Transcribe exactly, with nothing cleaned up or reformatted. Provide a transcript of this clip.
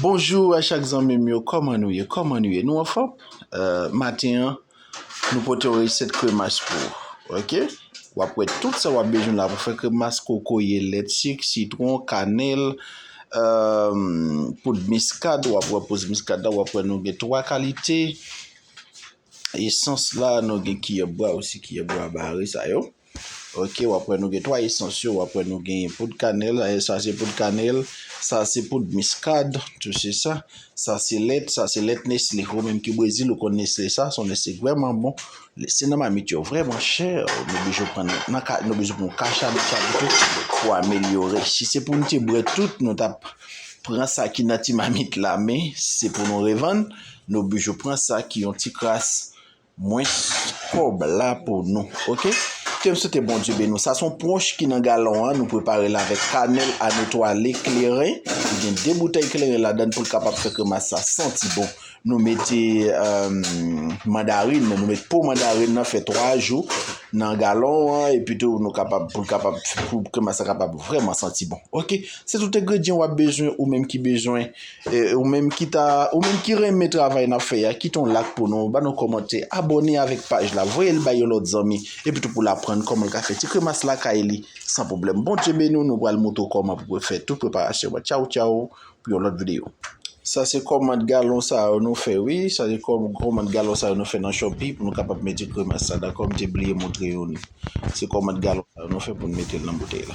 Bonjou a chak zanmi m yo, kòman nou ye? Kòman nou ye? Nou anfòm? Euh, maten an, nou pote yon resèt kremas pou ou. Ok? W ap wè tout sa w ap bezwen la pou fè kremas: kokoye, lèt, sik, sitwon, kanèl, euh, poud miskad. W ap wè poud miskad la, w ap wè nou gen twa kalite esans la, nou gen kiyè bwa osi, kiyè bwa bare sa yo. Ok, w ap wè nou gen twa esans yo, w ap wè nou gen poud kanèl, eh, sa se poud kanèl, sa se poud miskad, tout se sa. Sa se lèt, sa se lèt Nestlé. Ou menm ki Brezil, ou konn Nestlé sa, se yon Nestlé vrèman bon. Se nan mamit yo vrèman chè, nou bezwen pran nan ka, nou bezwen pran kacha nou sa tou pou amelyore. Si se pou nou te bwè tout, nou t ap pran sa ki nan ti mamit la, men si se pou nou revann, nou bezwen pran sa ki yon ti kras mwens kòb la pou nou. Ok? Ke m swete Bondye beni w. Sa se yon ponch ki nan galon an. Nou prepare l avèk kanèl, anetwale, kleren. Li gen de boutèy kleren ladan l pou l kapab fè kremas sa santi bon. Nou mete, euh, mandarin, nou mete po mandarin nan fè twa jou nan galon an, epi tou nou kapab, pou l kapab, pou kremas sa kapab vrèman santi bon. Ok? Se tout engredyan w ap bezwen, ou menm ki bezwen, eh, ou menm ki ta, ou menm ki renmen travay n ap fè a, kite yon like pou nou, ba nou kòmantè, abòne avèk paj la, voye l bay yon lòt zanmi, epi tou pou l aprann kòman l ka fè ti kremas lakay li san pwoblèm. Bondye beni w, nou pral montre w kòman pou fè tout preparasyon an. Tchaw, tchaw, pou yon lòt videyo. Sa se kòmand galon sa yo nou fè, wi. Sa se kòm-, kòmand galon sa yo nou fè nan Shopee pou nou kapab mete kremas sa. Dakò, m te bliye montre yo nou. Se kòmand galon sa yo nou fè pou nou mete l nan boutèy la.